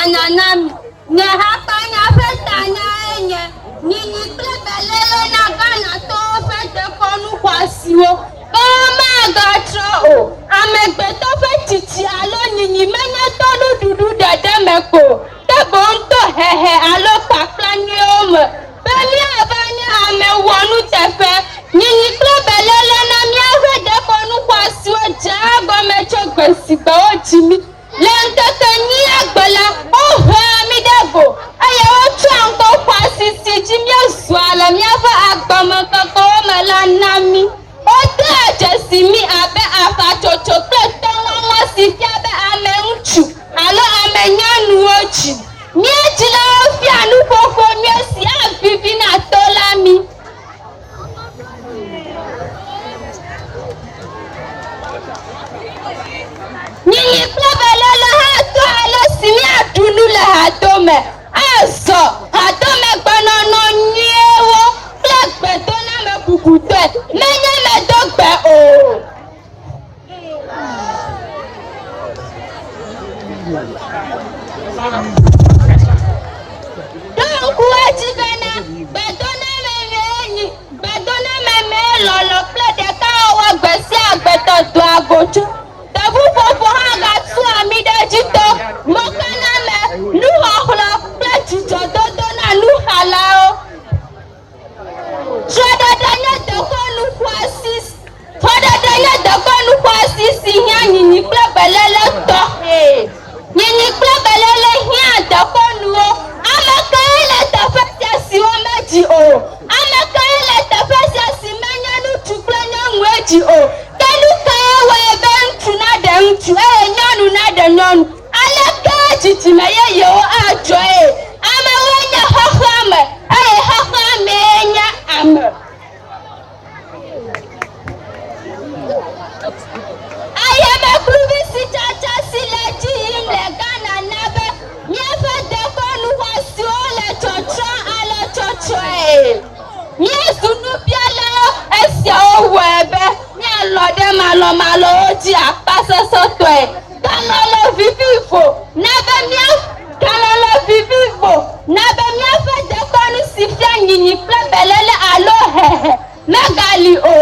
hakpanya na mi. Nye hakpanya ƒe tanyae nye, Nyinyi kple beléle na Ghanatɔwo ƒe dekɔnu xɔasiwo be womagatrɔ o. Amegbetɔ ƒe tsitsi alo nyinyi menye to nuɖuɖu ɖeɖe me ko o, ke boŋ to hehe alo kpakpla nyuiwo me. Be míava nye ame wɔnuteƒe, nyinyi kple beléle na míaƒe dekɔnu xɔasiwo dzea egɔme tso gbe si gbe wodzi mí. Le ŋkeke enyia gbe la, wohea mí ɖe go eye wotsɔa ŋkɔ xɔasi si dzi míezɔa le míaƒe agbemeŋkekewo me la na mí. Wodea dzesi mí abe aʋatsotso kple toŋɔŋɔ si fia be ame ŋutsu alo ame nyɔnuwo dzi. Mía dzilawo fia nuƒoƒo nyui si avivi na to la mí. Nyinyi kple beléle hã to ale si míaɖu nu le hadome, azɔ hadomegbenɔnɔ nyuiwo kple gbedoname bubutɔe, menye medo gbe o. Ɖo ŋku edzi bena gbedoname mee nyi gbedoname mee lɔlɔ̃ kple ɖekawɔwɔ gbe sia gbe tɔ doa go tso. Teʋuƒoƒo hã gatua mí ɖe edzi to mokaname, nuxɔxlɔ̃ kple dzidzɔdodo na nuxalawo. Srɔ̃ɖeɖe nye dekɔnu xɔasi Srɔ̃ɖeɖe nye dekɔnu xɔasi si hiã nyinyi kple beléle tɔxɛ. Nyinyi kple beléle hiã dekɔnuwo. Ame kae le teƒe sia si womedzi o? Ame kae le teƒe sia si menye ŋutsu kple nyɔnue dzi o? Ke nu kae wɔe be ŋutsu naɖe ŋutsu eye nyɔnu naɖe nyɔnu? Aleke dzidzime yeyewo adzɔe? Amewoe nye xexea me eye xexea mee nye ame. Ayemekluvisitsatsa si le edzi yim le Ghana na be míaƒe dekɔnu xɔasiwo le tsɔtsrɔ̃ ale tsɔtsɔe. Míezu nubialawo, esiawo wɔe be míalɔ̃ ɖe malɔ̃malɔ̃wo dzi akpasesẽtɔe. Galɔlɔ̃ vivivo na be mía Galɔlɔ̃ vivivo na be míaƒe dekɔnu si fia nyinyi kple beléle alo hehe megali o.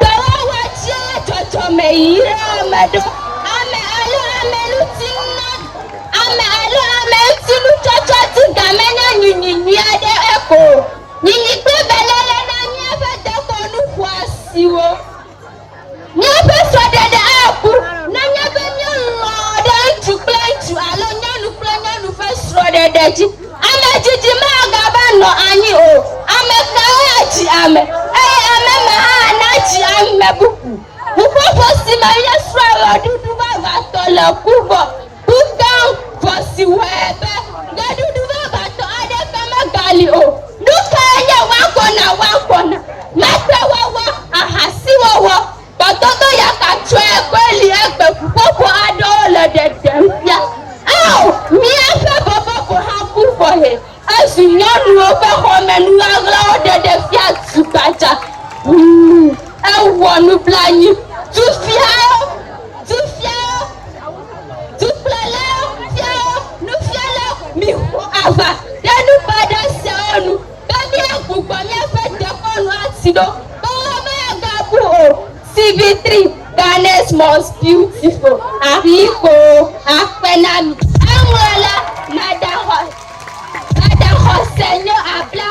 Dɔwɔwɔ tsia dzɔdzɔme yraa ame ɖo. Ame alo ame ŋuti nɔ ame alo ame ŋuti nutsɔtsɔ di ga menye nyinyi nyui aɖe ko o. Nyinyi kple beléle na míaƒe dekɔnu xɔasiwo. Míaƒe srɔ̃ɖeɖe aku nenye be míelɔ̃ ɖe ŋutsu kple ŋutsu alo nyɔnu kple nyɔnu ƒe srɔ̃ɖeɖe dzi. Ame dzidzi magava nɔ anyi o. Ame kae adzi ame, eye ame ma hã nadzi ame bubu? Ʋuƒoƒo si me míesrɔ̃a ɣeɖuɖu vavãtɔ le ku vɔ ku keŋ vɔ si wɔe be ɣeɖuɖu vavãtɔ aɖeke megali o. Nu kae nye woakɔna woakɔna, mekpewɔwɔ, ahasiwɔwɔ, gbɔdɔdɔ yakatsyɔe koe li egbe ʋuƒoƒo aɖewo le ɖeɖem fia? Ao, míaƒe bɔbɔbo hã ku vɔ he. Ezu nyɔnuwo ƒe xɔmenu ɣaɣlawo ɖeɖe fia du gbadza. Ʋuu, ewɔ nublanui. Dufiawo, dufiawo, dukplɔlawo, fiawo, nufialawo, miho aʋa ɖe nu baɖa siawo nu be míagbugbɔ míaƒe dekɔnu ati ɖo be womagabu o. CV3, Ghana's most beautiful, Aƒiko, akpe na mi. Eŋlɔla, Madaxɔ, Madaxɔse nyo abla.